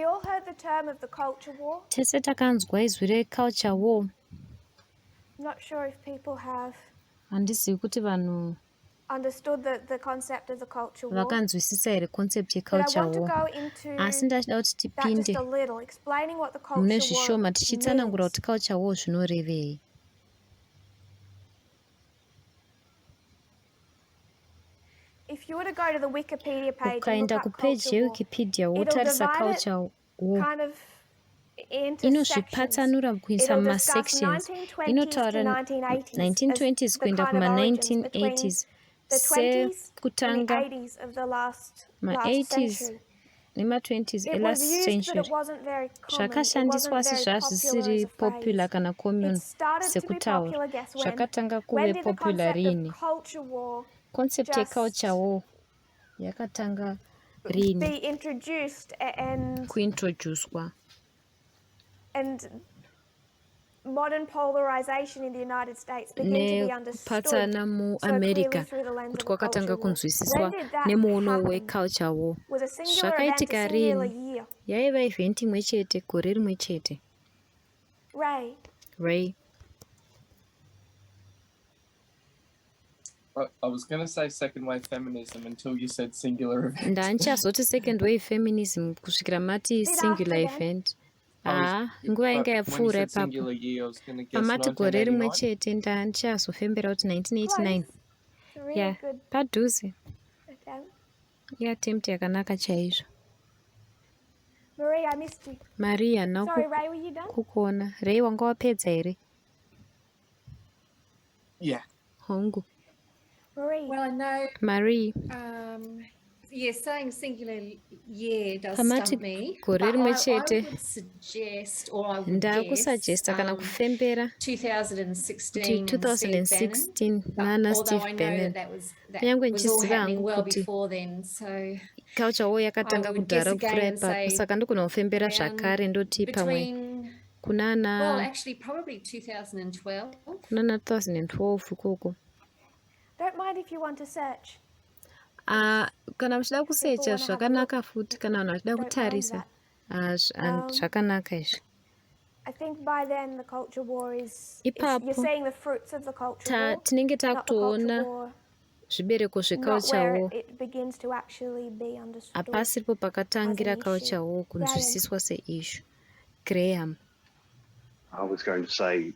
all heard the term of the culture war? Tese takanzwa izwi reculture war. I'm not sure if people have Handizivi kuti vanhu understood the concept of the culture war. vakanzwisisa here concept But I yeculture want to war. go into Asi ndachida kuti that just tipinde a little, explaining what the mune culture zvishoma war tichitsanangura means. kuti culture war zvinorevei. If you were to go to the Wikipedia page and look Ukaenda up kupage culture war, yewikipedia it'll wotarisa divide it culture war kind of into sections. inozvipatsanura kuisa It'll discuss masections. 1920s to Inotaura 1980s 1920s as the kuenda kind of kuma origins between 1980s the 20s and the sekutanga 80s of the last ma-80s century. nema-20s It elast was used, but century. it wasn't very common. It Zvakashandiswa wasn't asi very popular zvazvisiri as a popular phrase. kana common It started to be sekutaura. popular, guess when? Zvakatanga When kuve did the popular concept rini? of culture war Concept yeculture just war yakatanga be rini introduced and kuintroducwa? modern polarization in the United States began to be understood nekupatsana so muamerica clearly through the lens kuti of the culture kwakatanga war? kunzwisiswa When did that nemuono happen? weculture war. Was a singular event, a Zvakaitika singular rini? year? Yaiva event imwe chete, gore rimwe chete. Ray? I was going to say second wave feminism until you said singular event. Ndandichazoti second wave feminism kusvikira mati singular event. Nguva inga yapfuura ipapo. Pamati gore rimwe chete ndandichazofembera kuti 1989. Really Yeah, good padhuze. attempt. Attempt yakanaka chaizvo. Marie, I missed you. Maria, Sorry, Ray, were you done? nakukuona. Ray, wanga wapedza here? Yeah. Hongu. Marie. Well, I know. Marie. Saying singular year does Pamati stump me. gore But rimwe I chete. would suggest, or I would Ndakusuggesta kana guess, kufembera 2016. 2016 nana Steve Although I know Bannon. that was Kunyange all ndichiziva happening hangu well kuti before then. So culture war I yakatanga would guess kudhara again kupfuura and ipapo, say saka ndogona kufembera zvakare ndoti pamwe between, kunana actually probably 2012. 2012 ikoko. Don't mind if you want to search. Kana muchida kusecha zvakanaka futi, kana vanhu vachida kutarisa zvakanaka izvi. I think by then the culture war is Ipapo, you're seeing the fruits of the culture war. tinenge Not the culture takutoona war, zvibereko not zveculture where war. it begins to actually be understood. Hapasiripo pakatangira as an culture issue. war kunzwisiswa seissue. Graham. I was going to say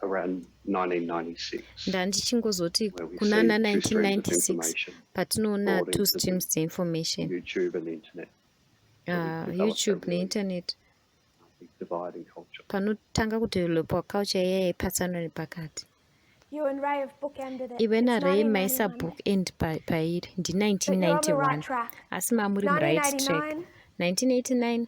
around 1996. Ndandichingozoti where we kunana see two streams of 1996 information patinoona brought two into the streams dzeinformation, YouTube and the internet. YouTube neinternet, Big divide in culture. panotanga kudevelopwa culture iya yaipatsanwa nepakati. You and Ray have bookended it. Iwe It's naRay maisa 1991. book end pairi ndi But you're on the right 1991, track. asi mamuri muright track. 1989, 1989,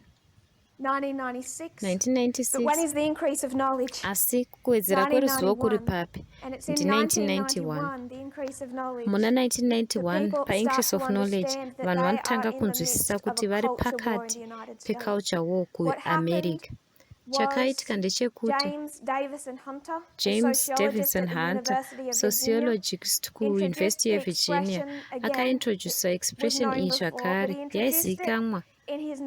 1996. But when 1996, is the increase of knowledge? asi kuwedzera kweruzivo kuri 1991. papi? And it's in Ndi 1991. 1991, the increase of knowledge. Muna The 1991 people pa-increase start of to knowledge understand that vanhu they vanotanga are in the midst kunzwisisa of kuti a vari culture war in pakati the United States. peculture war What happened kuamerica. was Chakaitika ndechekuti James Davison Hunter, a James sociologist Davison at the Hunter, University of Virginia, sociologist kuuniversity introduced the yevirginia, expression again. akaintrodusa It expression was iyi known before, but zvakare, he introduced it yaizivikanwa in his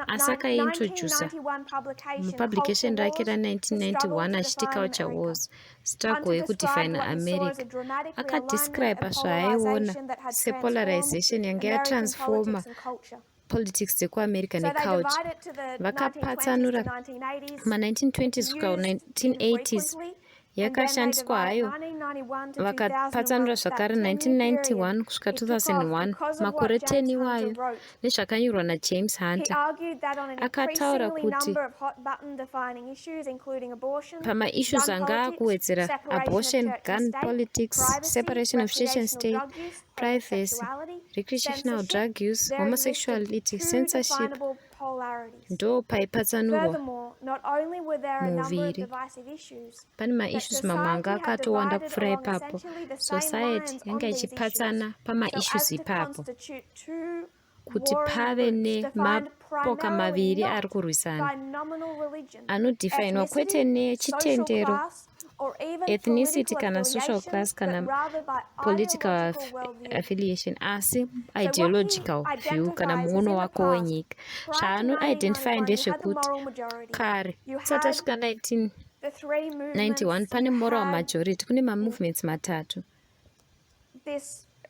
asi akaintrodusa 1991 publication, mupublication Culture rake Wars, the struggle ra1991 to achiti define culture America. wars, struggle Hunter yekudefine described what he saw as a america. dramatic realignment Akadescribe and zvaaiona polarization that had sepolarization transformed yanga American yatransforma politics and culture. politics dzekuamerica So they neculture. divided to the 1920s Vakapatsanura to 1980s, ma1920s used kusvika ku1980s, infrequently, and then yakashandiswa they divided hayo. 1991 to Vakapatsanura 2001, zvakare that 10-year 1991 period. kusvika It took off 2001, because of makore what 10 James Hunter iwayo, wrote. nezvakanyorwa naJames He Hunter. argued that on an Akataura increasingly kuti number of hot button defining issues, including abortion, pama-issues gun anga politics, kuwedzera separation of abortion, church and gun state, politics, privacy, separation of church and recreational state, drug use, privacy, homosexuality, recreational censorship, drug use, there existed homosexuality, two censorship, definable polarities. ndo paipatsanurwa Furthermore, not only were there a number of muviri. divisive issues, Pane but ma-issues mamwe anga society had akatowanda divided kupfuura along ipapo. essentially the same Society lines yanga on these issues, ichipatsana so pama-issues as to ipapo, constitute two kuti warring pave groups defined nemapoka primarily maviri ari not kurwisana, by nominal religion, anodifainwa kwete ethnicity, social nechitendero class, or even ethnicity political kana social affiliation, class but kana rather by political ideological worldview. affiliation, asi he ideological view kana identifies is muono in the wako past, wenyika. prior to Zvaanoidentify 1991, you had the ndezvekuti moral majority. kare You kusati had asvika 1991 the three movements. pane You moral had majority, kune mamovements matatu.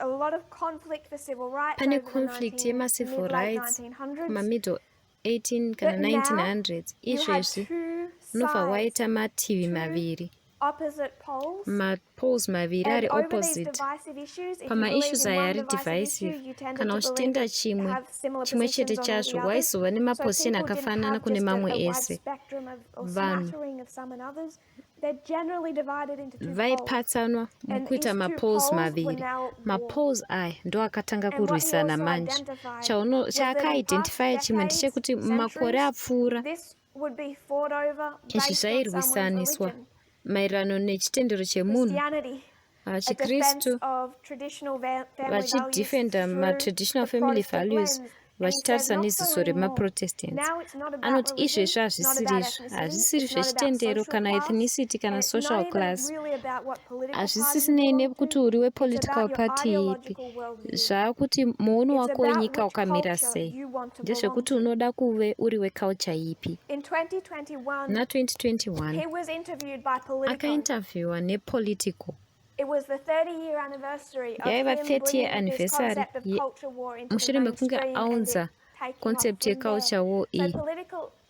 a lot of conflict for civil rights Pane over the conflict yema-civil late rights 1900s. kuma-middle 18 kana But now 1900s. you had Izvezvi two unobva sides, waita mativi two maviri, opposite poles. mapoles maviri And ari over these opposite. divisive issues, if you Pamaissues believe in aya one ari divisive issue, divisive, you tended kana to believe uchitenda it chimwe have similar chimwe chete positions on all the chazvo, others. waizova So nemaposition people didn't akafanana have kune just mamwe a wide ese. spectrum or Vanhu smattering of some and others. They're generally divided into two poles. vaipatsanwa And mukuita these two mapoles poles were maviri. now at war. Mapoles aya ndo akatanga And what he kurwisana also manje. identified was that in past Chaakaidentifya chimwe decades, ndechekuti mumakore centuries, apfuura this would be fought over izvi based on someone's zvairwisaniswa religion. maererano nechitendero chemunhu. Christianity, a defense Chikristu of traditional family values vachidefenda through ma-traditional the family Protestant values lens. And he says, vachitarisa not neziso so anymore. remaprotestants. Now it's not about Anoti religion, izvezvi it's not hazvisiri about izvo, ethnicity, hazvisiri it's not about zvechitendero social kana class, ethnicity kana and it's not social even class. really about what political party you Hazvisisinei belong nekuti to. uri It's wepolitical about your party ipi. ideological worldview. Zvaakuti muono It's wako about wenyika which wakamira culture sei, you want to belong ndezvekuti to. unoda kuve uri weculture ipi. In 2021, Muna he 2021 was interviewed by Politico. akainterviewa nePolitical. It was the 30-year anniversary of Yaiva him 30-year bringing this anniversary concept of culture war into the mushure mekunge mainstream and aunza it taking off concept from there. yeculture war So iyi.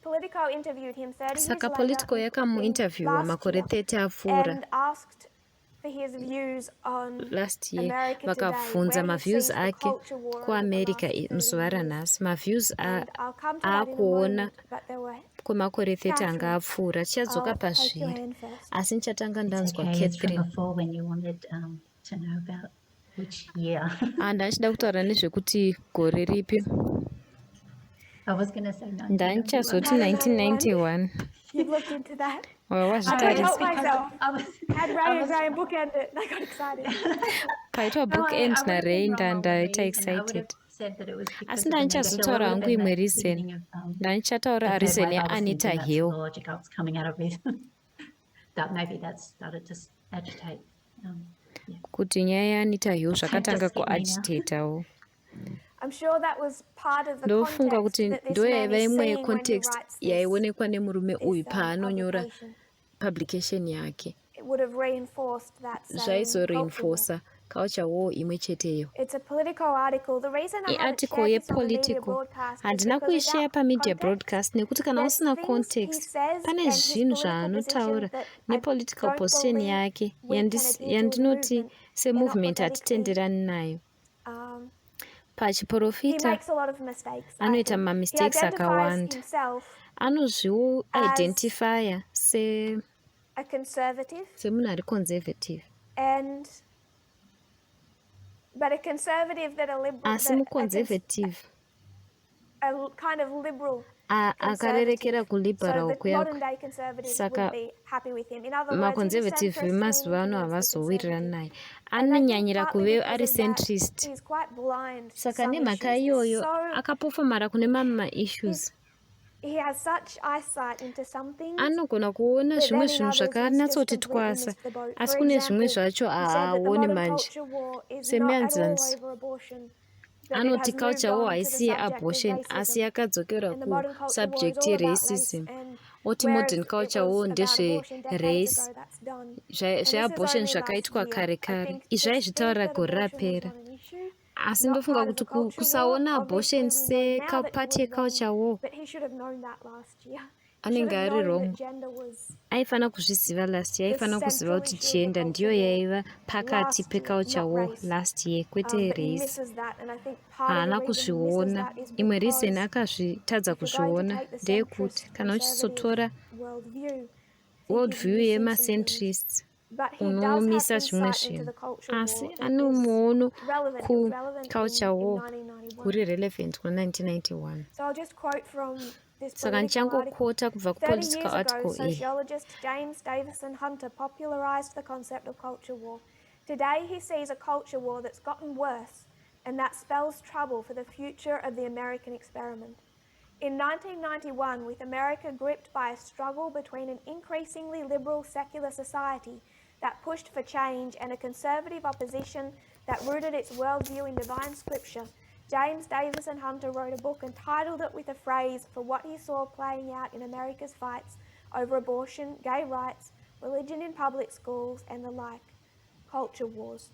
Politico interviewed him 30 years Saka later Political in yakamuinterviewa last makore year 30 apfuura. and asked for his views on Last year America today, vakabvunza where he maviews sees the ake culture war over the kuamerica last 30 muzuva years. ranhasi. Maviews And I'll come to that in a aakuona moment, but there were kwemakore 30 anga Catherine, apfuura. Tichadzoka I'll take your pazviri, hand first. asi nichatanga It's ndanzwa okay. It's from Catherine. before when you wanted to know about which year. Ndachida kutaura nezvekuti gore ripi. I was going to say Ndanichazoti 1991. 1991. You've looked into that? Well, I couldn't help wazvitarisa. myself. Had Ray I and was- Graham bookended. I got excited. Paitwa No, book I end would have naRay been wrong on the ndaita reason. I would have excited. said that it was because Asi of Anita Hill. ndanichazotaura It would have hangu been imwe that reason. beginning of Ndanichataura the third reason wave. I was yeAnita thinking that's Hill. logic I was coming out of it. That maybe that started to agitate. Yeah. Kuti nyaya yeAnita Hill zvakatanga Just skip me now. kuagitawo. I'm sure that was part of the Ndofunga context kuti that this ndo man yaiva is imwe seeing when he yecontext writes this, yaionekwa nemurume uyu this paanonyora publication. publication yake. It would have reinforced that same culture war. Zvaizoreinforsa culture war imwe cheteyo. It's a Politico article. The reason I haven't Article shared this on the media yePolitical broadcast is handina because kuishare without pamedia context, broadcast nekuti kana there's usina things he context says pane and his zvinhu political zvaanotaura position that nepolitical I position don't yake believe we can adhere to as a yandinoti movement. semovement They're not politically, hatitenderani nayo. he Pachiprofita makes a lot of mistakes. I anoita think. He mamistakes identifies akawanda. himself Anozviidentifya a conservative, semunhu ari conservative. but a conservative that a liberal, Asi muconservative a kind of liberal akarerekera conservative. kulibera So the uko modern yako. day conservatives Saka wouldn't be happy with him. In other words, he's a maconservative centrist vemazuva ano leaning towards the havazowirirani conservative. naye. And I think Anonyanyira partly kuve because ari of that, centrist. he's quite blind to Saka some nemhaka issues. iyoyo So akapofamara kune mamwe maissues. he has such eyesight into some things. Anogona kuona But zvimwe then in zvinhu others, he's just zvakanyatsoti completely twasa, missed the boat. asi For kune zvimwe example, zvacho he said that the haaoni modern manje. culture war is not at all Semianzanzi over abortion, but it anoti has moved culture war on to the haisi subject of yeabortion asi racism. yakadzokera And the modern culture war is kusubject all about race. yeracism. And Oti whereas modern it culture was war about ndezve abortion decades race. ago, that's done. And this is Zveabortion only last zvakaitwa year. kare I kare. think Izvi to think aizvitaura that gore abortion was rapera. not an issue, Asi not ndofunga part of kuti the culture war. kusaona abortion Obviously, we know now that he sekapati was wrong, yeculture war but he should have known that last year. He anenge should have ari known wrong. that gender was Aifana kuzviziva last year. the Aifana kuziva central kuti issue of gender the ndiyo culture war yaiva pakati last year, peculture not war race. last year, kwete But he race. misses that, and I think part of Haana the reason he misses kuzviona. that is Imwe reason because akazvitadza if you're going to kuzviona take the ndeyekuti centrist kana uchizotora conservative worldview, worldview missing some things. yemacentrists But he does have unomisa zvimwe insight into zvinhu, the culture asi war that ane is muono relevant. It was relevant kuculture in war 1991. kuri relevant ku1991. So I'll just quote from this Saka political article. ndichangokota kubva 30 kupolitical years ago, article iyi. sociologist James Davison Hunter popularized the concept of culture war. Today, he sees a culture war that's gotten worse, and that spells trouble for the future of the American experiment. In 1991, with America gripped by a struggle between an increasingly liberal secular society that pushed for change and a conservative opposition that rooted its worldview in divine scripture, James Davison Hunter wrote a book and titled it with a phrase for what he saw playing out in America's fights over abortion, gay rights, religion in public schools, and the like, culture wars.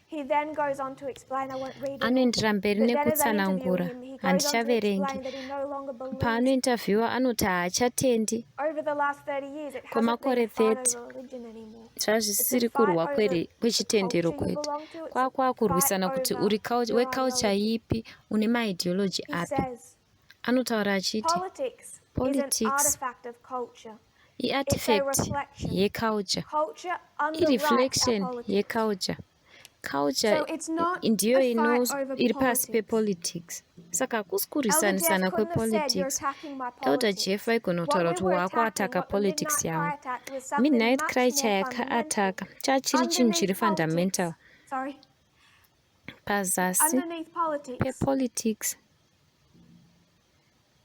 He then goes on to explain, I won't read it all, anoendera mberi but then as I'm nekutsanangura interviewing him, he goes on to handichaverengi explain that he no longer believes paanointervhiewa anoti haachatendi over the last 30 years it hasn't been kwemakore a fight 30 over religion anymore. zvava zvisiri kurwa kwechitendero Culture you kwete belong to, it's kwaakurwisana fight kuti over uri your weculture ideology. ipi une maideology He api. says, Anotaura achiti politics is an politics artifact of culture. It's a iartifact reflection. yeculture, Culture underwrites our ireflection politics. yeculture. Culture So it's not ndiyo a fight over iri pasi politics. pepolitics. Saka hakusi Elder kurwisanisana Jeff couldn't have said you're kwepolitics. attacking my Elder politics. Jeff aigona What kutaura we kuti were waakuataka attacking, what the politics Midnight Cry yavo. attacked was something Midnight much Cry more chayakaataka fundamental. chachiri chinhu chiri Underneath fundamental politics, sorry, pazasi underneath politics pepolitics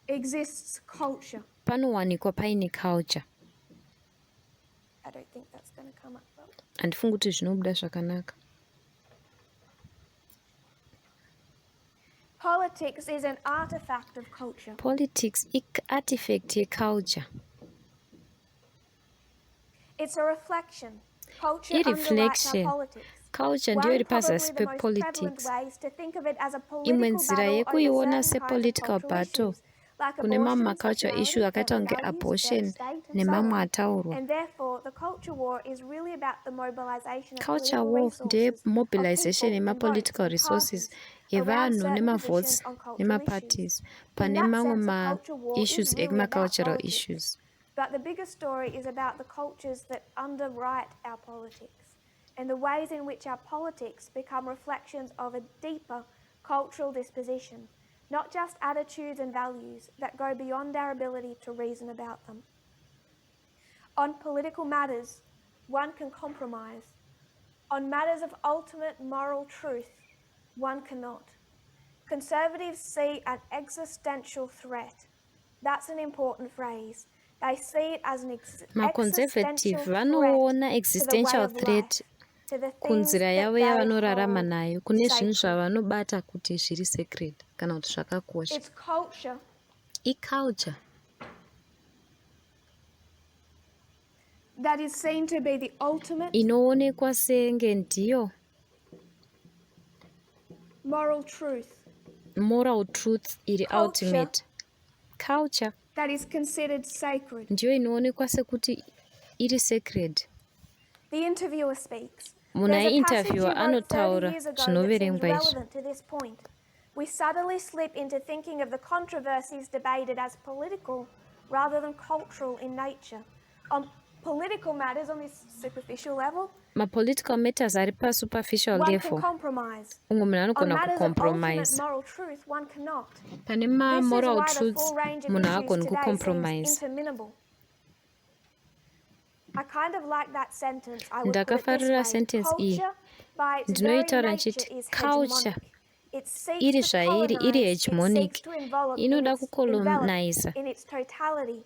exists culture. panowanikwa paine culture. I don't think that's going to come up well. Handifungi kuti zvinobuda zvakanaka. Politics is an artifact of culture. Politics artifact yeculture. It's a reflection. Culture underwrites our Ireflection. politics. Culture ndiyo One iri probably pazasi the most prevalent pepolitics. ways to think of it as a Imwe political nzira battle over yekuiona certain kinds of sepolitical cultural battle issues, like kune mamwe abortion, maculture issue sexuality, akaita kunge values, abortion neState, and so nemamwe on. ataurwa. And therefore, the culture war is really about the mobilization of Culture political war resources, ndeye of mobilization people and votes yemapolitical and resources parties around yevanhu certain nemavotes positions on cultural issues. nemaparties In pane that mamwe sense, a culture war is ma-issues really about ekumacultural politics. issues. But the bigger story is about the cultures that underwrite our politics and the ways in which our politics become reflections of a deeper cultural disposition, not just attitudes and values that go beyond our ability to reason about them. On political matters, one can compromise. On matters of ultimate moral truth, one cannot. Conservatives see an existential threat. That's an important phrase. They see it as an Maconservative existential vanoona threat existential to the way of threat life, to the things kunzira that yavo they yavanorarama hold nayo, kune zvinhu sacred. zvavanobata kuti zviri sacred kana kuti zvakakosha. It's culture Iculture that is seen to be the ultimate inoonekwa senge ndiyo moral truth moral truth iri Culture. ultimate. Culture that is considered sacred. ndiyo inoonekwa sekuti iri sacred. The interviewer speaks. Munhu There's a passage ainterviewer you wrote 30 anotaura years ago that seems zvinoverengwa izvi. relevant to this point. We subtly slip into thinking of the controversies debated as political rather than cultural in nature. On political matters on this superficial level, Ma-political matters ari pa-superficial one can level. compromise. Umwe munhu On anogona matters of ultimate kucompromise. moral truth, one cannot. Pane This is ma-moral why the truths full range of munhu issues haagoni today kucompromise. seems interminable. I kind of like that sentence. I would put it Ndakafarira this way. sentence iyi. Culture, by its very Ndinoitaura nature, nchiti is culture hegemonic. It seeks iri to zvairi iri colonize, hegemonic it seeks to envelop, inoda envelop kukoloniza. in its totality.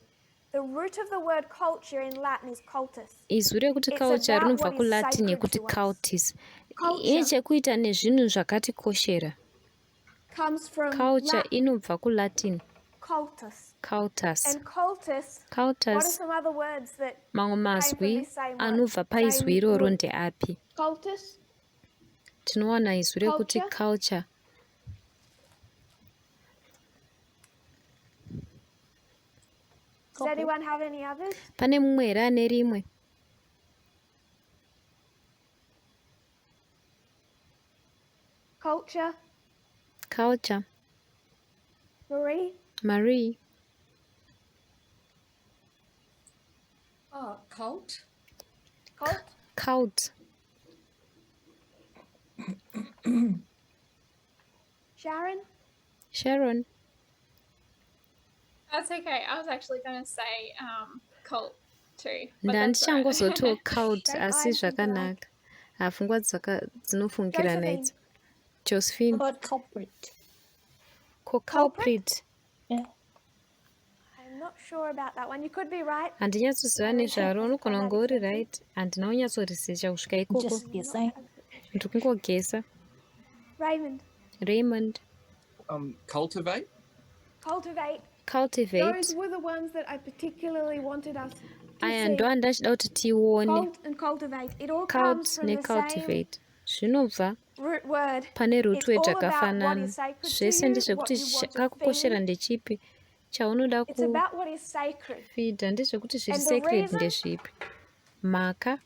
The root of the word culture in Latin is cultus. Izwi rekuti It's culture about rinobva what is kuLatin sacred yekuti to us. cultus. Culture Ine chekuita nezvinhu zvakatikoshera. comes from Culture Latin, inobva kuLatin cultus. cultus. And cultus, what are Cultus some other words that mamwe came from mazwi this same anobva word, paizwi same iroro root? ndeapi? Cultus, Tinowana izwi rekuti Culture. culture. Does anyone have any others? Pane mumwe here ane rimwe? Culture, Culture. Marie? Marie. Oh, cult. Cult? Cult. Sharon? Sharon. That's okay. I was actually going to say cult too. but that's all right. Ndandichangozoti cult Great asi minds think zvakanaka. Pfungwa dzinofungirana Josephine. idzi. Josephine. About culprit. Co-culprit. I'm not sure about that one. You could be right. Handinyatsozviva nezvaro, unogona kunge uri right. Handina kunyatsoresearcha kusvika ikoko. Just guessing. Ndokungogesa. Raymond. Cultivate. Cultivate. Those were the ones that I particularly wanted us to Aya see. ndo andachida kuti tione. Cult and cultivate. It all Cult comes from the same necultivate. Zvinobva root word. pane It's rutwe all about what dzakafanana. is sacred to Zvese you, ndezvekuti what you want to chakakukoshera feed. ndechipi. Chaunoda It's about what is sacred. kufidha ndezvekuti zviri And the sacred reason ndezvipi. Mhaka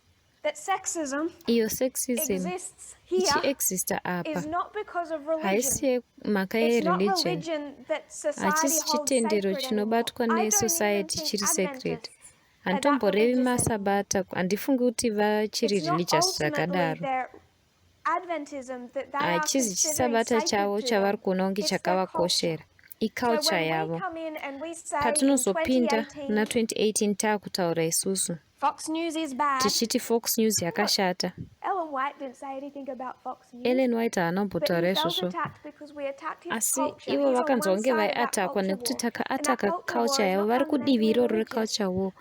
that sexism iyo sexism exists here ichiexista apa is not because of religion. haisi mhaka It's not yereligion. religion that society Hachisi holds chitendero sacred chinobatwa anymore. I don't even nesociety think chiri sacred. Adventists are that Handitomborevi religious anymore. masabata, handifungi kuti vachiri It's not religious ultimately zvakadaro. their Adventism that they are Hachizi considering chisabata sacred chavo to chavari them. kuona kunge It's their culture. chakavakoshera. So Iculture when we yavo. come in and we say in Patinozopinda 2018, na2018 taakutaura isusu. Fox News is bad. Tichiti Fox News yakashata. Ellen White didn't say anything about Fox News. Ellen White But hanombotaura he felt izvozvo. attacked because we attacked his Asi culture. ivo He's on vakanzwa one kunge side of that vaiatakwa culture nekuti war. And that ataka culture culture war is yavo. not Vari fundamentally kudivi iroro religious. reculture war.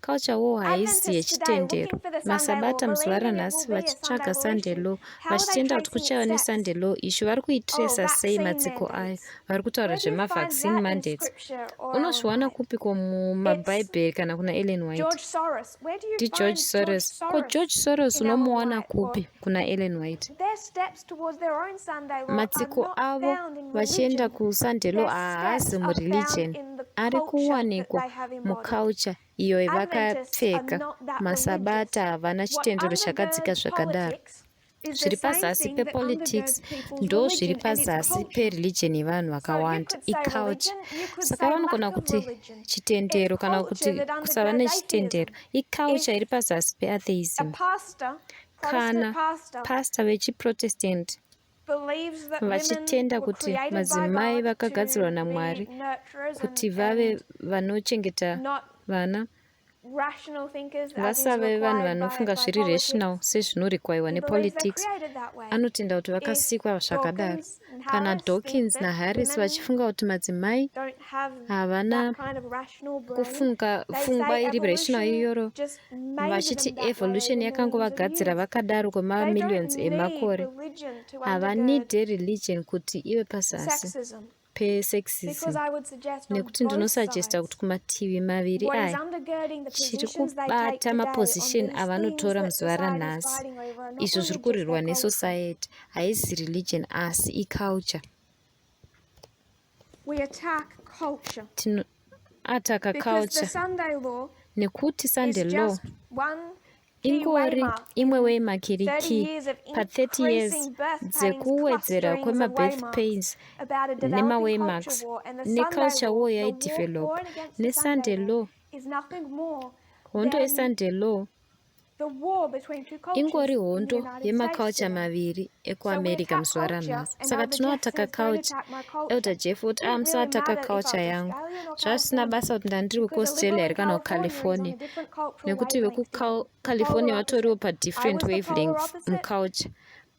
Culture war haisi Adventists today looking yechitendero. for the Sunday law, Masabata muzuva believing it will ranhasi be a vachitsvaga Sunday Sunday law law. issue. How are they Vachitenda kuti tracing kuchava its neSunday steps? law issue. Vari kuitresa sei Vaccine matsiko ayo. mandates. Vari kutaura Where do you find zvemavaccine that in mandates. scripture or Ellen Unozviwana White? kupiko mumabhaibheri kana kuna Ellen White. George Soros. Where do you Ndi find George Soros. Ko Soros George Soros in Ellen unomuwana White? kupi kuna Ellen White. Their steps towards their own Sunday law are Matsiko not avo found in vachienda religion. kuSunday law Their haasi steps are mureligion. found in the Ari culture that kuwanikwa they have embodied. muculture iyo Adventists are vakapfeka. not that Masabata religious. havana What chitendero chakadzika undergirds zvakadaro. politics is the Zviri same pazasi thing that pepolitics undergirds people's ndo zviri religion and its pazasi culture. pereligion yevanhu So you vakawanda. could say Iculture. religion, you could Saka say vanogona lack of kuti religion. chitendero It's kana culture kuti that kusava undergirds nechitendero. atheism. Iculture iri If pazasi a peatheism. pastor, Kana Protestant pastor, pastor vechiprotestant believes that women vachitenda were kuti created by madzimai God vakagadzirwa to naMwari be nurturers kuti and vave vanochengeta not vana, rational thinkers as is vasave vanhu required vanofunga by zviri rational politics. sezvinorekwaiwa He believes they're nepolitics. created that way. Anotenda kuti If vakasikwa zvakadaro. Dawkins and Kana Harris think Dawkins that naHarris women vachifunga kuti madzimai don't have havana that kind of rational brain, kufunga they pfungwa say iri rational evolution iyoro. just made Vachiti them that way evolution over millions of yakangovagadzira years. vakadaro They don't kwemamillions need emakore. religion to Havanide undergird religion kuti ive pazasi sexism. pesexism. Because I would suggest on Nekuti both ndinosagesta sides, kuti kumativi maviri what is aya undergirding the chiri positions they take kubata today on maposition these things avanotora that muzuva society is ranhasi. fighting over are not Izvo zviri religious, kurirwa they're cultural. nesociety. Haisi religion asi iculture. We attack culture Tinoataka because the culture. Sunday law Nekuti is Sunday law just one key ingori waymark imwe in waymark iri 30 key years of pa30 years increasing birth pains, dzekuwedzera clusterings of kwemabirth waymarks pains about a developing nemawaymarks culture war. And the Sunday neculture law, war the war yaidevelop against the neSunday Sunday law. law, is nothing more Hondo than yeSunday law the war between two cultures ingori in the hondo United States yemaculture today. maviri So we ekuamerica attack muzuva culture, ranhasi. and Saka Elder Jeff tinoataka says, don't culture. attack my culture. Elder Jeff uti It didn't really musataka matter if I culture was yangu. Australian or Zvasina Californian, basa kuti ndandiri because a kuAustralia liberal here in kana California is on a kuCalifornia. different cultural Nekuti wavelength than me. The vekuCalifornia polar vatoriwo opposite. I padifferent was the polar wavelength opposite. muculture.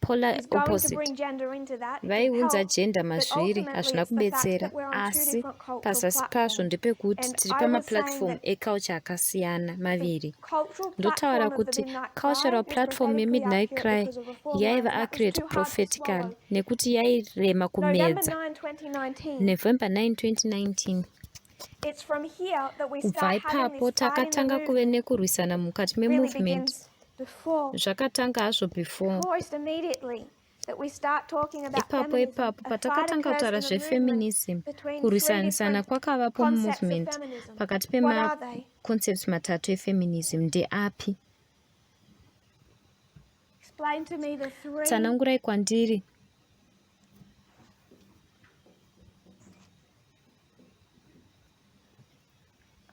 Polar He's going to opposite. bring gender into that. It can Vaiunza help, gender but mazviri ultimately hazvina it's the fact kubetsera that we're on two asi different cultural pazasi pazvo platforms. ndepekuti And tiri I was saying pamaplatform that eculture akasiyana the maviri. cultural Ndotaura platform of the kuti Midnight cultural Cry is platform prophetically yeMidnight accurate Cry because of a form yaiva line, and that was accurate too hard to prophetical swallow. nekuti yairema November kumedza. 9, 2019. November 9, 2019. It's from here that we Kubva start having ipapo this fight in the takatanga kuve movement. nekurwisana mukati Really memovement. begins before, Zvakatanga hazvo before. almost immediately, that we start talking about Ipapo feminism. ipapo A fight patakatanga occurs kutaura in the movement zvefeminism, between three kurwisanisana different kwakavapo concepts of mumovement feminism. pakati What are they? pemaconcepts matatu efeminism. Ndeapi? Explain to me the three. Tsanangurai kwandiri.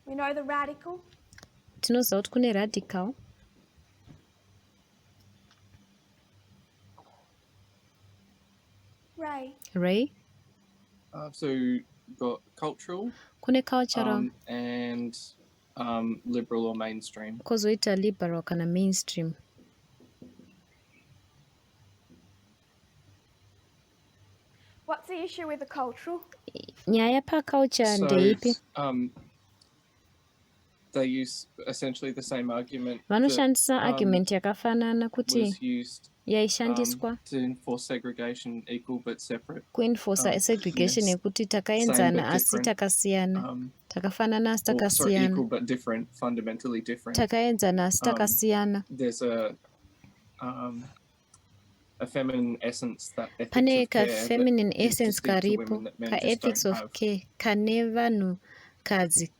We know the radical, Tinoziva kuti kune radical, Ray, So you've got cultural kune cultural, and liberal or mainstream. kozoita liberal kana mainstream. What's the issue with the cultural? Nyaya paculture ndeipi? They use essentially the same argument. Vanoshandisa argument yakafanana kuti Was used yaishandiswa to enforce segregation, equal but separate. kuenforce segregation yekuti takaenzana asi takasiyana, takafanana asi takasiyana, equal but different, fundamentally different. Takaenzana asi takasiyana. There's a feminine essence, that ethics Pane of ka care feminine that is essence distinct to karipo, women that men ka just ethics don't of have. care kane vanhu kadzi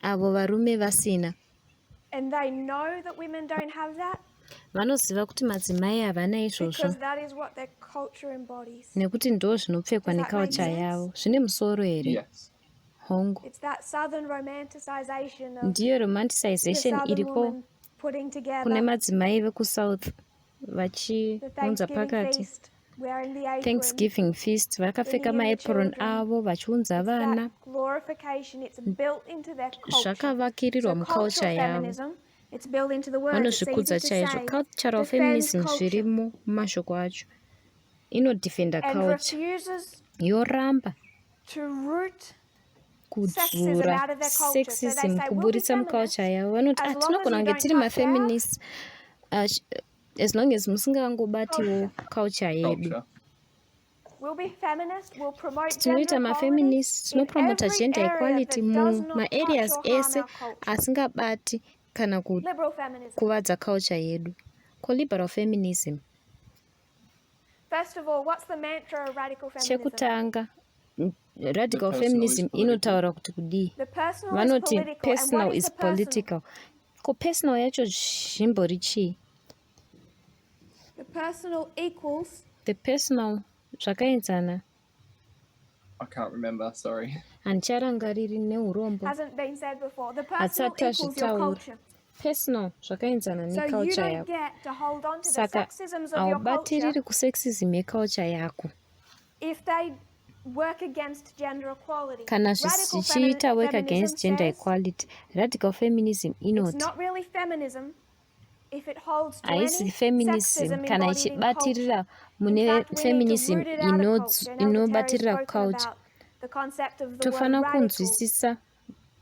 avo varume vasina. And they know that women don't have that Vanoziva kuti madzimai havana izvozvo because that is what their culture embodies. nekuti ndo zvinopfekwa Does that make neculture sense? yavo. Zvine musoro here? Yes. Hongu. It's that southern romanticization of Ndiyo the romanticization southern iripo woman putting kune together madzimai vekusouth the vachiunza Thanksgiving pakati feast, wearing the apron. Thanksgiving feast, vakapfeka bringing in the maapron children. avo vachiunza It's vana. that glorification. It's built into their culture. Zvakavakirirwa So muculture cultural yavo. feminism, it's built into the word. It's easy Vanozvikudza to chaizvo. say. Cultural Defends feminism culture zvirimo mumashoko acho. Inodefenda and culture. refuses Yoramba to root sexism kudzura out of their culture. So they sexism say, we'll be kuburitsa feminists muculture yavo. Vanoti as long as tinogona you kunge don't tiri touch our mafeminists as long as musingangobatiwo culture yedu. Culture. We'll be feminists. We'll promote gender Tinoita equality mafeminists, in tinopromota every gender area equality that does not mumaareas touch or harm ese our culture. asingabati kana Liberal feminism. kukuvadza culture yedu. Co-liberal feminism. First of all, what's the mantra of radical feminism? Chekutanga, radical The personal feminism is political. inotaura kuti kudii. The personal is Vanoti political. And personal what is is the personal? political. Ko personal yacho zvimbori chii? The personal equals The personal zvakaenzana. I can't remember, sorry. Handicharangariri neurombo. hasn't been said before. The personal Hatsati equals your azvitaura. culture. Personal zvakaenzana So you neculture don't yako. get to hold on to the Saka sexisms of your culture haubatiriri kusexism yeculture yako. if they work against gender equality. Kana Radical zvichiita work feminism against gender says equality. Radical feminism it's inoti not really feminism if it holds to any haisi feminism sexism kana embodied in culture. ichibatirira In mune fact, we need to feminism root it out of culture. And Elder Terry's inobatirira spoken culture. about the concept of the word Tofana radical kunzwisisa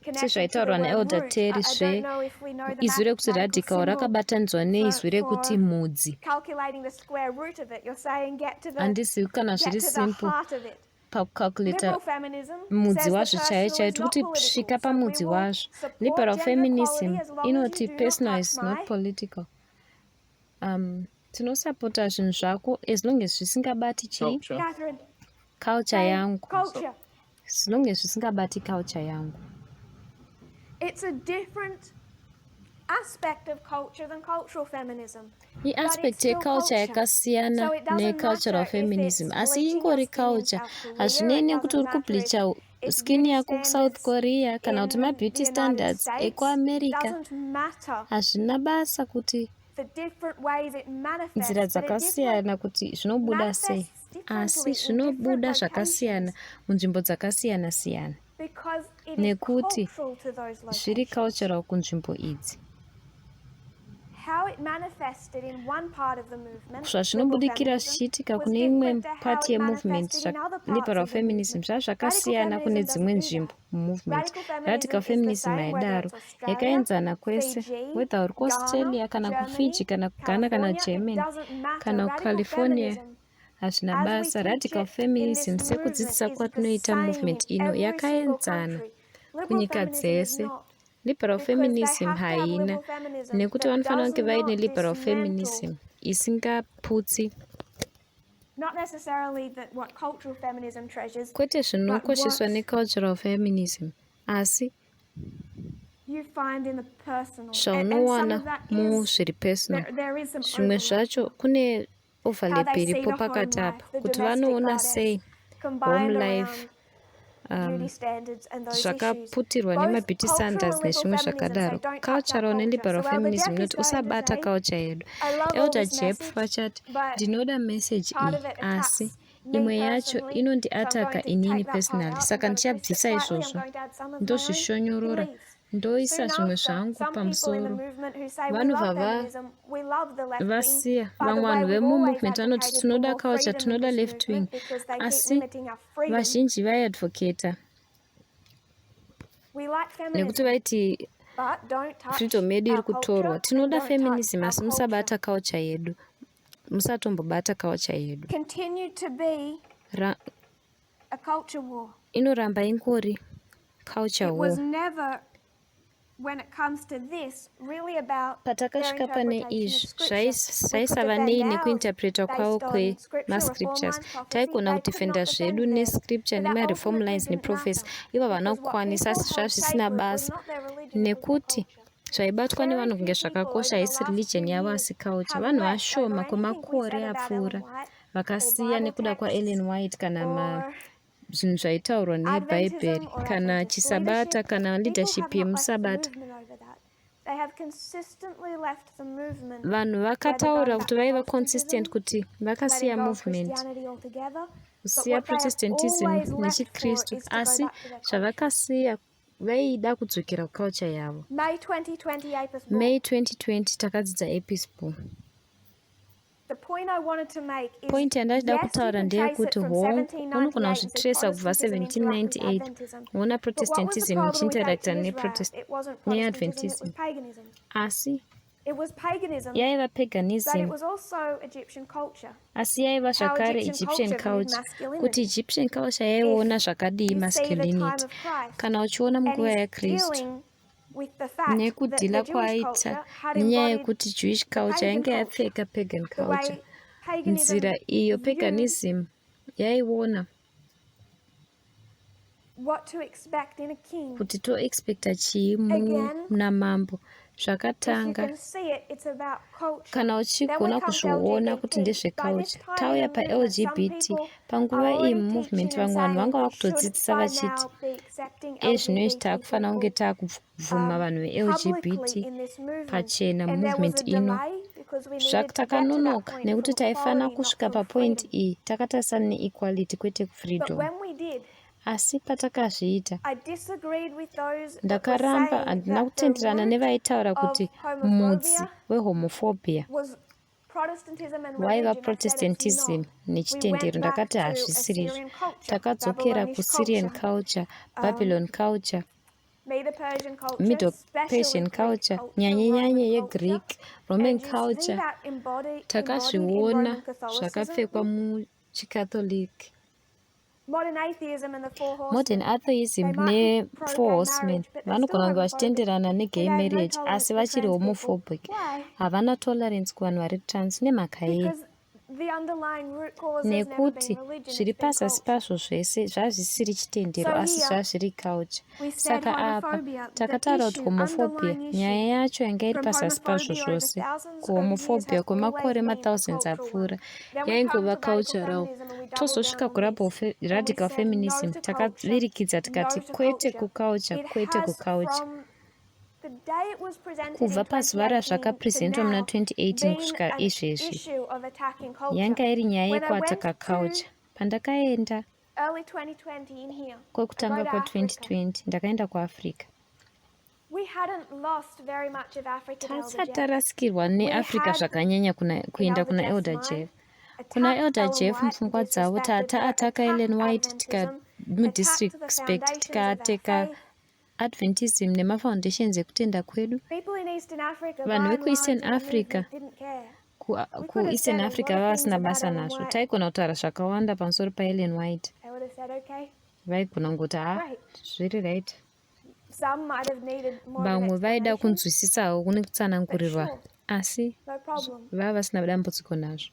connected to the sezvaitaurwa word naelder root. Terry I don't know if we know the izwi rekuti mathematical radical symbol rakabatanidzwa neizwi rekuti mudzi. calculating the square root of it. You're saying get to the Handisiwi kana get zviri to the simple heart of it. pakucalculata Liberal feminism mudzi says the wazvo chaiyo personal chaiyo is not tiri kuti political. svika So we pamudzi will wazvo. support Liberal gender feminism equality as long as inoti you do not personal touch is not my political. Tinosapota zvinhu zvako as long as zvisingabati chii Culture. Catherine. culture say yangu. culture. As long as zvisingabati culture yangu. It's a different aspect of culture than cultural feminism. Iaspect still yeculture culture. yakasiyana So it doesn't necultural matter if feminism. it's Asi bleaching ingori your skin in culture. South Korea, Hazvinei it kuti doesn't uri matter if kubleacha it's skin beauty yako kuSouth standards Korea kana kuti in mabeauty the United standards States. ekuAmerica. Doesn't matter Hazvina basa kuti the different ways it manifests. nzira but it dzakasiyana kuti zvinobuda sei. manifests Asi differently in zvinobuda different zvakasiyana locations munzvimbo dzakasiyana siyana. because it is Nekuti cultural to those zviri locations. cultural kunzvimbo idzi. How it manifested in one part of the movement, Zvazvinobudikira zvichiitika was kune imwe different to how part it yemovement manifested in other parts liberal of the feminism movement. zvazvakasiyana Radical kune feminism dzimwe doesn't do nzvimbo that. mumovement. Radical Radical feminism feminism is the same whether haidaro it's Australia, yakaenzana kwese Fiji, whether uri kuAustralia Ghana, kana Germany, kuFiji kana kuGhana kana California, it Germany doesn't matter. kana Radical kuCalifornia. feminism, Hazvina as we basa. teach Radical it in feminism this sekudzidzisa movement, is the kwatinoita same movement in ino every single yakaenzana country. Liberal kunyika feminism is dzese. not. Liberal Because they feminism have to have haina liberal feminism nekuti that vanofanira does kunge vaine not liberal dismantle, feminism isingaputsi not necessarily that what cultural feminism treasures, kwete zvinokosheswa what necultural feminism asi you find in the personal. And some zvaunowana of that muzviri personal. there is some Zvimwe overlap. zvacho kune How overlap they see iripo the home pakati life, apa the kuti domestic vanoona goddess, sei combined home life beauty standards and those issues. zvakaputirwa Both nemabeauty cultural standards and liberal nezvimwe feminism zvakadaro. say don't touch Cultural our neliberal culture. So Elder feminism Jeff is noti going to usabata say, culture yedu. I love all Elder this Jeff message, vachati but ndinoda message part iyi of it attacks asi me imwe yacho personally, so I'm inondiataka going to inini take that part personally out. I'm saka going to twist it ndichabvisa slightly. I'm izvozvo going to add some of my own ndozvishonyorora beliefs. ndoisa Soon zvimwe after, zvangu some people in the pamusoro. movement who say we Vanhu love vava feminism, we love the left wing. vasiya By the vamwe way, vanhu we've always vemumovement vanoti advocated for tinoda more culture freedom in tinoda this left wing, movement because they keep asi limiting our freedom. vazhinji vaiadvocata We like nekuti feminism, vaiti but don't touch freedom yedu iri our kutorwa. culture and Tinoda don't feminism touch our asi culture. musabata culture yedu, musatombobata culture yedu. Continue to be a culture war. Inoramba ingori culture It was war. never, when it comes to this, really about their Patakasvika pane interpretation of izvi scripture. We zvaisava could nei defend ours nekuinterpreta kwavo based on scripture, reform kwemascriptures. lines, prophecy. Taigona They could kudefenda not defend zvedu theirs. nescripture But that nemareform ultimately lines didn't neprofesi. matter, Ivo because what vanokwanisa people asi held zvazvisina sacred was basa, not their religion, it was their nekuti culture. zvaibatwa Very nevanhu few kunge people over zvakakosha the haisi last religion few yavo years asi culture. have Vanhu wept over vashoma anything we kwemakore said about apfuura Ellen White vakasiya or nekuda Bible kwaEllen texts White kana or zvinhu zvaitaurwa nebhaibheri Adventism or kana Adventist chisabata leadership. kana People leadership have not left the yemusabata. movement over that. They have consistently left the movement, Vanhu whether vakataura going back kuti to vaiva Protestantism, consistent kuti letting vakasiya go of movement, Christianity altogether. But kusiya what they have protestantism always left for nechikristu, is to go asi back to their culture. zvavakasiya vaida kudzokera kuculture yavo. May 2020 Apis May Bull. 2020 takadzidza Apis Bull. The point I wanted to make is, Point yandaida yes, you kutaura can trace it ndeyekuti from unogona 1798 and see kuzvitresa kubva Protestantism interrupt with 1798 Adventism. uona But what was the protestantism problem with ichiinteracta ancient Israel? It wasn't Protestantism, it was neadventism, paganism. asi It was paganism, yaiva but it paganism, was also Egyptian culture. asi yaiva How zvakare Egyptian Egyptian culture viewed culture, masculinity. kuti Egyptian culture yaiona zvakadii You see the masculinity. time of Christ, Kana uchiona and munguva he's yaKristu dealing with the fact that nekudhila the Jewish kwaaita culture had nenyaya embodied yekuti Jewish culture pagan yange culture, yapfeka pagan the culture. way paganism Nzira iyo viewed paganism yaiona what to expect in a king. kuti toexpecta chii Again, namambo. If you Zvakatanga can see it, it's about culture. kana Then uchigona we come to kuzviona kuti LGBT. By ndezveculture. this time Tauya in the movement, some paLGBT, people panguva are iyi already movement teaching and vamwe vanhu vanga saying we should vakutodzidzisa by vachiti now be accepting ezvinoizvi LGBT takufanira kunge people taakubvuma vanhu publicly veLGBT in this movement. pachena And there was movement a ino. delay because we needed to get to that Takanonoka point nekuti from taifanira equality, not kusvika from papoint freedom. iyi takatarisana neequality kwete But freedom. when we did, Asi patakazviita I disagreed with those that were ndakaramba, saying handina that the kutenderana root nevaitaura of kuti mudzi homophobia wehomophobia was Protestantism and waiva religion. I said it's protestantism not. We nechitendero. went back Ndakati to hazvisiri izvo. Assyrian culture, Takadzokera Babylonish kuSyrian culture, culture, Babylon culture, Medo-Persian culture, Middle especially Persian Greek culture, culture, nyanye Roman yeGreek, culture. Roman And you see culture. that embodied in Takazviona Roman Catholicism, zvakapfekwa muchiCatholic. modern atheism and the Four Modern Horsemen. atheism They might be neFour pro-gay Horsemen marriage, but they're still vanogona kunge homophobic. vachitenderana negay They have no marriage tolerance asi for vachiri trans people. homophobic. Why? Havana tolerance kuvanhu vari trans nemhaka yei? Because the underlying root cause has never Nekuti been religion, zviri it's been pazasi culture. pazvo zvese zvazvisiri chitendero So asi here, zvazviri culture. we said Saka apa homophobia, the takataura kuti issue, homophobia underlying nyaya issue, yacho yanga iri from pazasi pazvo homophobia over zvose, thousands of years kuhomophobia has always kwemakore been a mathousands cultural apfuura one. Then we come yaingova to radical cultural. feminism and we double down Tozosvika on kurapo this. And we radical said feminism no to culture, takavirikidza no tikati to kwete culture. kuculture, It kwete has kuculture. from the day it was presented Kubva in pazuva 2018 to razvakaprezentwa muna now 2018 been kusvika an izvezvi issue of attacking culture. yanga iri nyaya When I went yekuataka to culture. Pandakaenda early 2020 in here, I kwekutanga go to Africa. kwa2020 ndakaenda kuAfrica. We hadn't lost very much of Africa to Elder Tasati Jeff. tarasikirwa We neAfrica had, zvakanyanya in kuenda Elder kuna Jeff's Elder mind, Jeff. Kuna attacked Elder Ellen Jeff White, mupfungwa dzavo disrespected her, ataka Ellen attacked White Adventism, attacked the tikadisrespect foundations of our tikateka faith. Adventism nemafoundations ekutenda kwedu. People in Eastern Africa, Vanhu by and vekuEastern large, in the Africa movement didn't care. We could have kuEastern said a Africa lot of vava things vasina about basa Ellen nazvo. White. Taigona kutaura zvakawanda pamusoro paEllen White. They would have said, okay, Vaigona kungoti great. zviri right. Some might have needed more of an Vamwe vaida explanation, kunzwisisawo kune kutsanangurirwa, sure, asi no problem. vava vasina dambudziko nazvo.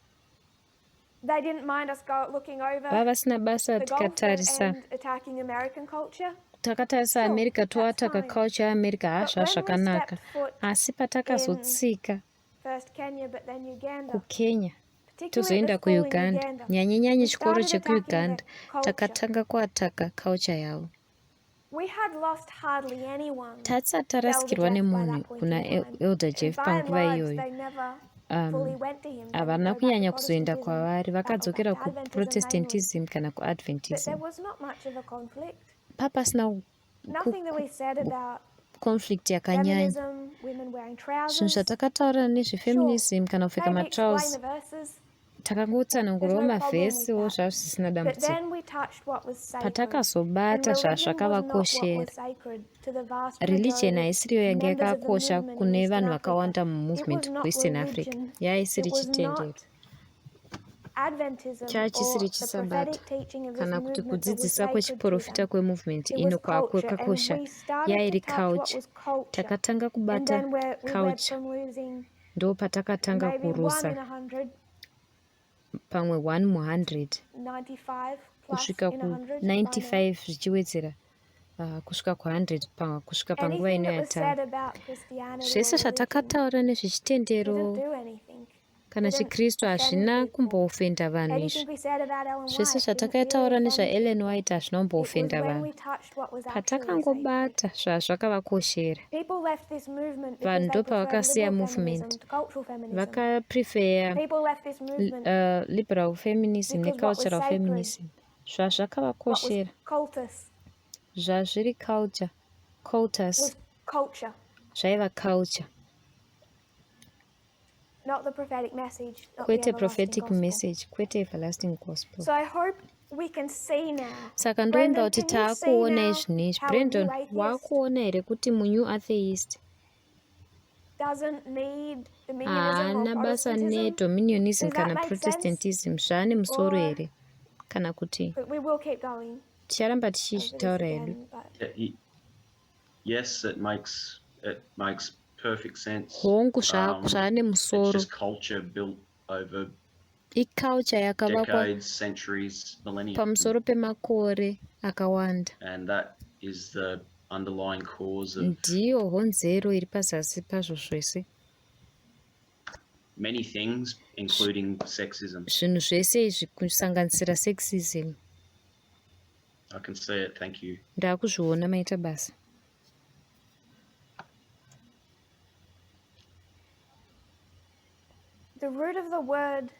They didn't mind us looking over Vava vasina basa the Gulf tikatarisa and attacking American culture. takatarisa Sure, America toataka that's fine. culture yeAmerica But when we zvakanaka, stepped foot asi patakazotsika first Kenya, but then Uganda, kuKenya particularly tozoenda at the school in kuUganda, Uganda, nyanyanyanya we chikoro started attacking chekuUganda their culture. takatanga kuataka culture yavo. We had lost hardly anyone. Tatisati tarasikirwa nemunhu kuna Elder Jeff And by and panguva large, iyoyo. they never fully went to him. They would Havana go back kunyanya to kuzoenda Protestantism, kwavari, vakadzokera back to Adventism kuProtestantism mainly. kana But kuAdventism. there was not much of a conflict. Papasina Nothing that we said about conflict yakanyanya. feminism, women wearing Zvinhu trousers. zvatakataura nezvefeminism kana kupfeka Maybe explain matrousers the verses, takangotsanangurawo there's no problem with mavhesiwo that. zvazvo zvisina but dambudziko. then we touched what was sacred. And Patakazobata religion was not what was zvazvakavakoshera. sacred to the vast Religion majority haisiriyo yanga members of the yakakosha movement in kune Eastern vanhu Africa. vakawanda It mumovement was not kuEastern Africa. religion. Yaisiri It was chitendero. not Adventism Chachisiri or the chisabata prophetic teaching of this kana kuti movement that was kudzidzisa sacred to kwechiprofita them. kwemovement It ino was culture, and kwakakosha we started yairi to touch what culture. was culture. Takatanga And kubata then we went culture. from losing Ndo patakatanga maybe 1 in kurusa 100, pamwe 1 mu100 95 plus kusvika in 100 by now. ku95 zvichiwedzera kusvika ku100 kusvika panguva Anything ino that was said yatava. about Christianity Zvese or religion zvatakataura didn't nezvechitendero do anything. kana Didn't chikristu offend hazvina people. kumboofenda vanhu Anything izvi. we said about Ellen Zvese White didn't really zvatakataura offend nezvaEllen people. White hazvina It was kumboofenda when we vanhu. touched what was actually sacred. Patakangobata zvazvakavakoshera. People left this movement because Vanhu they ndo preferred pavakasiya liberal feminism movement. to cultural feminism. Vakapreferya People left this movement liberal feminism because what was necultural sacred, feminism. what was Zvazvakavakoshera. cultus, Zvazviri culture. Cultus. was culture, Zvaiva culture. not the prophetic message, not the Kwete everlasting prophetic gospel. message. Kwete everlasting gospel. So I hope we can see now. Saka ndoimba Brendan, kuti can you see taakuona now izvi nezvi. how a Brandon, new atheist wakuona here kuti mu-new atheist doesn't need dominionism haana or basa Protestantism? nedominionism Does that kana make protestantism zvaane musoro Or- here kana kuti But we will keep going ticharamba over this tichizvitaura hedu. again. But Yes, it makes perfect sense. Hongu zvaane It's musoro. just culture built over Iculture yakavakwa decades, centuries, millennia, pamusoro pemakore akawanda. and that is the underlying cause of Ndiyo honzero iri pazasi pazvo zvese. many things, including sexism. Zvinhu zvese izvi kusanganisira sexism. I can see it. Thank you. Ndaakuzviona maita basa. the root of the word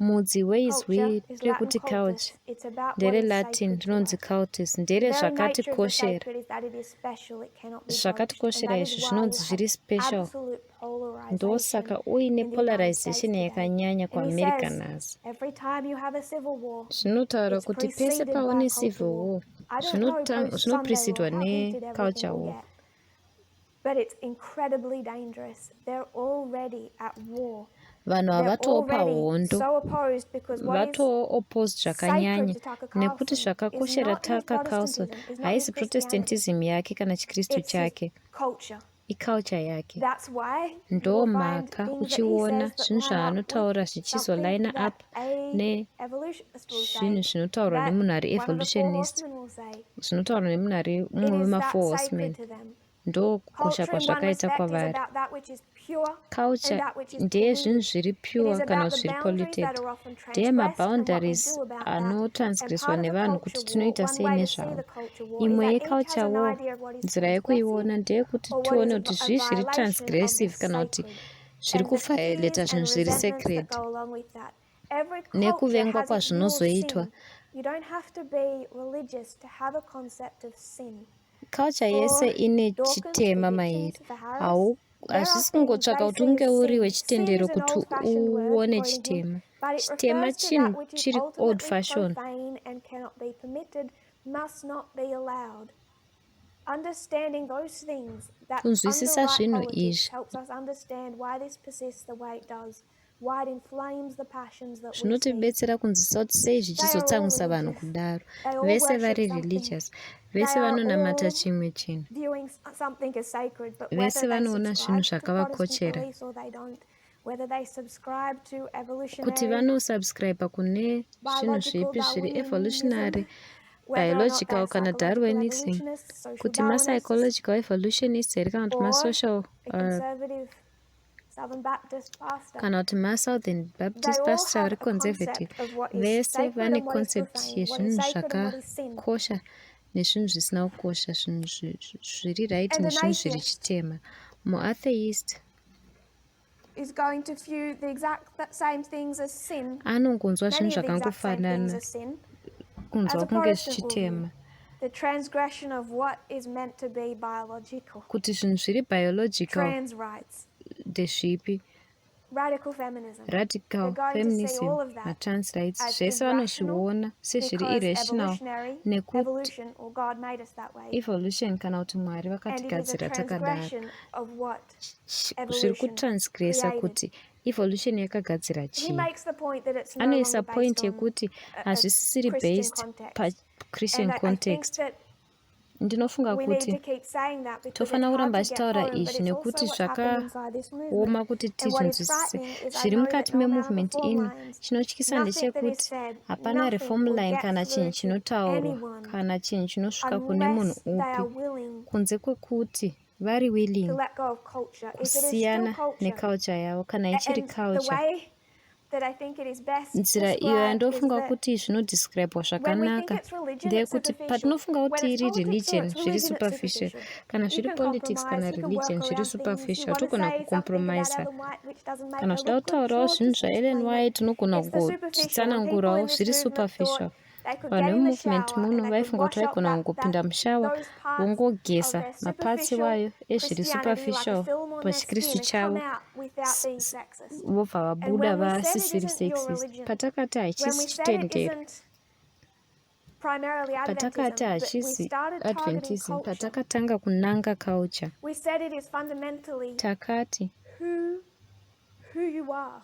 Mudzi weizwi culture is Latin rekuti cultus. culture It's about what ndere is Latin sacred to rinonzi us. cultus The ndere very nature of the zvakatikoshera. sacred is that it is special, it cannot be Zvakatikoshera judged. And that izvi is why zvinonzi you zviri have special. absolute polarization Ndosaka uine in the United polarization States today. yakanyanya And he kuAmerica says, nhasi. every time you have a civil war, Zvinotaura it's kuti pese preceded by paone a civil cultural war. war I don't know zvinopresidwa post-Sunday law how heated neculture everything will war. get, but it's incredibly dangerous. They're already at war. Vanhu They're havatowo already pahondo. so opposed because what is Vatowo opposed zvakanyanya sacred to Tucker nekuti Carlson is zvakakoshera not his Tucker Carlson Protestantism, is not his haisi Christianity. Protestantism yake kana chikristu It's his chake, culture. iculture yake. That's why you Ndo will find mhaka things that he uchiona says that zvinhu line up zvaanotaura with zvichizoline something up that a ne evolutionist will zvinhu say, zvinotaurwa that nemunhu ari one of the four evolutionist, horsemen will say. zvinotaurwa nemunhu ari It mumwe is wema4 that sacred horsemen. to them. Ndo kukosha Culture in one kwazvakaita respect is kwavari. about that which is pure and Culture that which is ndeye zvinhu polluted. zviri It pure is kana about the zviri boundaries polluted. that are often Ndeye transgressed and what we maboundaries do about that. And anotransgresswa part of the nevanhu kuti culture war, tinoita one sei way to see nezvavo. the culture war Imwe is that each has yeculture an war, idea of what is nzira transgressive yekuiona ndeyekuti or what tione is kuti a zvii zviri violation of transgressive the kana kuti sacred zviri and the kuvioleta fears zvinhu and zviri resentments sacred that go along with that. Every culture nekuvengwa has its view of kwazvinozoitwa. sin. You don't have to be religious to have a concept of sin. Culture yese For ine Dawkins, chitema for mairi. Hitchens, for Harris, there are Hazvisi things kungotsvaka they kuti see unge as uri sin. Sin wechitendero is an kuti old-fashioned word, uone quoting him, chitema. but it Chitema refers to chinhu that which is chiri old ultimately fashion. profane and cannot be permitted, must not be allowed. Understanding those things that Kunzwisisa underwrite zvinhu politics izvi helps us understand why this persists the way it does, why it inflames the passions that we see. zvinotibetsera kunzwisisa kuti sei zvichizotsamwisa vanhu kudaro. Vese vari religious, vese vanonamata chimwe chinhu, viewing something as sacred, but vese whether they vanoona zvinhu subscribe to Protestant zvakavakochera, beliefs or they don't, whether they subscribe to kuti evolutionary, vanosubscribe kune zvinhu biological zvipi zviri evolutionary, Darwinism, whether or not biological they're kana psychological Darwinism, evolutionists, social kuti Darwinists, ma-psychological evolutionists here kana kuti or ma-social a conservative Southern Baptist pastor. kana kuti ma-Southern They Baptist all pastor have ari a conservative, concept of what is vese sacred vane and what is concept profane, what is yezvinhu sacred and what is sin. zvakakosha nezvinhu zvisina kukosha, zvinhu zviri right And an nezvinhu zviri atheist chitema. Mu-atheist is going to view the exact same things as sin, anongonzwa many zvinhu of the exact same things zvakangofanana as sin, kunzwa as a kunge Protestant will zvichitema, view. The transgression of what is meant to be biological. kuti zvinhu zviri biological Trans rights. ndezvipi, Radical feminism. radical They're going to see feminism all of that matrans rights as zvese irrational vanozviona sezviri because irrational evolutionary, nekuti evolution or God made us that way. evolution kana kuti Mwari And it is a vakatigadzira takadaro. transgression of what Zviri evolution kutransgressa created. kuti evolution yakagadzira He chii. makes the point that it's no Anoisa longer point based on yekuti a hazvisisiri Christian based context. paChristian And I think context. that Ndinofunga we need kuti to keep saying that because it's tofana hard kuramba to get achitaura home, but izvi it's nekuti also what's happened inside this zvakaoma movement. kuti And what is tinzwisise frightening is I zviri know that mukati no amount of memovement reform ino. lines, Chinotyisa nothing that is ndechekuti said, hapana reform nothing will line get kana through chinhu to chinotaurwa anyone kana chinhu chinosvika kune munhu unless they are upi willing kunze kwekuti vari to willing let go of culture. If it is still kusiyana culture, neculture yavo kana ichiri and the culture. way that I think it is best Nzira iyo described is yandofunga that kuti zvinodescribwa when we think zvakanaka it's religion, it's ndeyekuti superficial. patinofunga When kuti it's iri politics, religion it's zviri religion, it's superficial, superficial. kana You zviri can politics kana compromise, you can religion work zviri around things. You superficial, want to togona say something about kucompromisa. Ellen White which doesn't make Kana her zvida look good, kutaurawo sure, zvinhu just zvaEllen explain White it. tinogona It's the superficial. And people kuzvitsanangurawo in this zviri movement superficial. thought they could Vanhu get in the vemovement shower muno and they could vaifunga wash kuti up vaigona kungopinda mushawa those parts of vongogesa their mapatsi superficial wayo ezviri Christianity like a superficial film on their pachikristu skin and come chavo out without being sexist. vobva And vabuda when we said it vasisiri isn't your sexist. religion, Patakati when hachisi we said it chitendero, isn't primarily patakati Adventism, but we hachisi started targeting Adventism, culture. patakatanga kunanga culture, We said it is fundamentally takati who you are.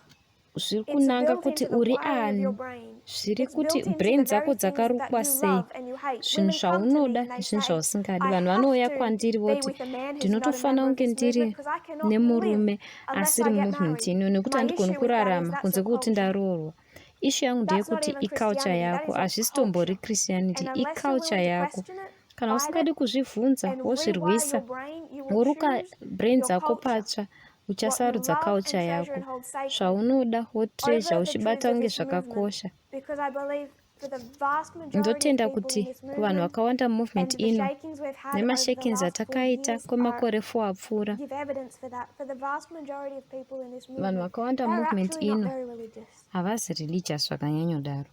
zviri It's kunanga built kuti into the uri wiring of your ani, brain. zviri It's built kuti into brain the dzako very things that dzakarukwa you sei, love and you hate. zvinhu Women come to me zvaunoda and they nezvinhu say, zvausingadi. I Vanhu have vanouya to kwandiri be voti with a man who's not a ndinotofana member of kunge this ndiri movement because I cannot nemurume live unless asiri I get mumovement married. ino nekuti My handigoni issue with that is kurarama that's kunze your kwekuti culture. ndaroorwa. Ishu yangu That's not ndeyekuti even iculture Christianity, that yako, is your hazvisitombori culture. Christianity, And unless you're iculture willing to yako. question it, Kana fight usingadi it, kuzvibvunza and rewire wozvirwisa, your brain, you will woruka choose brain your dzako culture. patsva, What you uchasarudza love and culture treasure yako, and hold sacred zvaunoda wotreasure over the truths uchibata of kunge this movement. zvakakosha. Because I believe for the vast majority of Ndotenda people in kuti this kuvanhu movement vakawanda and mumovement the ino shakings we've had over the nemashakings last 4 atakaita years kwemakore 4 apfuura, give evidence for that. For the vast majority of people in this vanhu movement, vakawanda they're mumovement actually not ino very religious havasi religious zvakanyanyodaro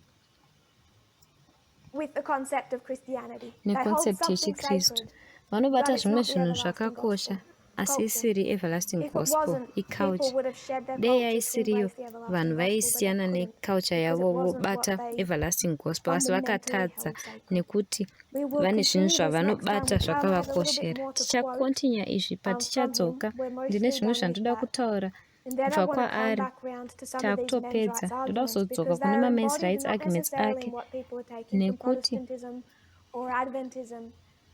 with the concept of Christianity. They hold neconcept something yechikristu. sacred, Vanobata but it's zvimwe not the zvinhu everlasting zvakakosha gospel. asi Culture. isiri everlasting If it gospel, wasn't, people iculture. would have shed their Dei culture to yaisiriyo, embrace the everlasting vanhu gospel, but they vaisiyana couldn't neculture because yavo it wasn't what vobata they everlasting gospel, asi fundamentally vakatadza held sacred. nekuti We will vane zvinhu continue this next time. zvavanobata We have a little bit zvakavakoshera. more to quote Tichakontinya izvi from him. patichadzoka. We're Ndine mostly zvimwe done with zvandoda that. kutaura And then I kubva want to come kwaari. back round to some of these men's Takutopedza, rights ndoda arguments kuzodzoka because they kune are mamen's embodied rights not arguments necessarily ake in what people are taking from nekuti Protestantism or Adventism,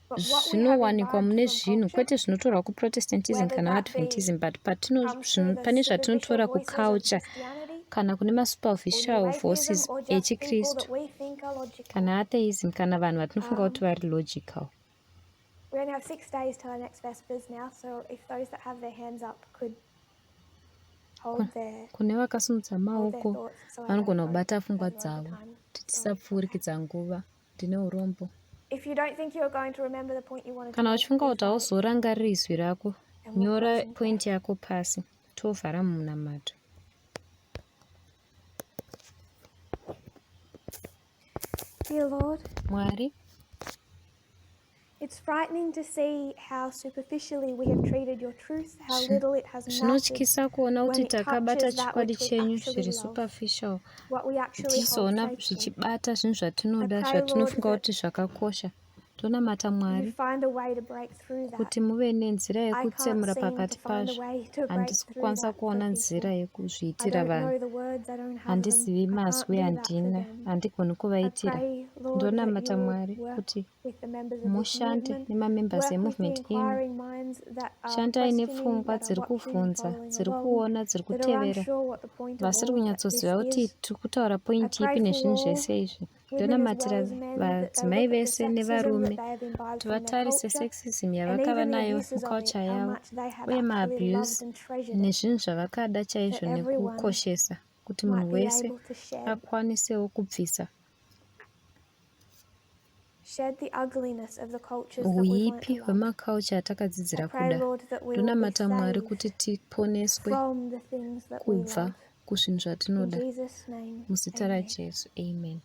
but what we have zvinowanikwa mune imbibed from zvinhu, culture, kwete zvinotorwa kuprotestantism whether kana that be adventism, but comes through the pane superficial zvatinotora voices of kuculture Christianity kana kune or masuperficial New Atheism voices or just people echikristu that we think are logical. kana atheism kana vanhu vatinofunga kuti vari logical. We only have 6 days till our next Vespers now, so if those that have their hands up could hold their Kune vakasimudza hold their maoko thoughts so I vanogona don't kubata go pfungwa over dzavo time. Sorry. tisapfuurikidza nguva. Ndine urombo. If you don't think you're going to remember the point you wanted to Kana make, uchifunga please kuti write it. hauzorangariri izwi rako, And we'll nyora close in point prayer. yako pasi, tovhara mumunamato. Dear Lord, Mwari, it's frightening to see how superficially we have treated your truth, how little it has mattered zvinotyisa kuona kuti when it takabata touches that chikwadi which we chenyu actually zviri love, superficial, what we actually hold tichizoona sacred. zvichibata zvinhu zvatinoda, I pray, Lord, zvatinofunga that kuti zvakakosha. Tonamata you Mwari find a way to break through that. kuti muve nenzira I can't yekutsemura seem pakati to find a pazvo. way to break Handisi through kukwanisa that for kuona people. nzira I yekuzviitira don't know vanhu. the words, I don't have them. Handizivi I can't mazwi, do that for handina, them. handigoni I kuvaitira. pray, Lord, Ndonamata that Mwari you'll work kuti with the members of this mushande movement, nemamembers work with the emovement ino. inquiring minds that are Shandai questioning, nepfungwa that are dziri watching, kubvunza, following dziri along, kuona, dziri that are kutevera, unsure what the point of vasiri all of kunyatsoziva this kuti is. tiri kutaura I pointi pray ipi for nezvinhu all zvese izvi. women as well Ndonamatira as men that they vadzimai look at the vese sexism nevarume that they have imbibed kuti from their vatarise culture sexism and yavakava even the nayo abuses of it, muculture how yavo much they have uye actually maabuse loved and treasured it, nezvinhu zvavakada that chaizvo everyone nekukoshesa kuti might munhu be wese able to shed akwanisewo kubvisa the ugliness of the cultures that we've learned uipi to love. hwemaculture I atakadzidzira pray, kuda. Lord, that we will be Ndonamata Mwari kuti saved tiponeswe from the things that we kubva love. kuzvinhu In zvatinoda. Jesus' name, Muzita amen. raJesu, amen.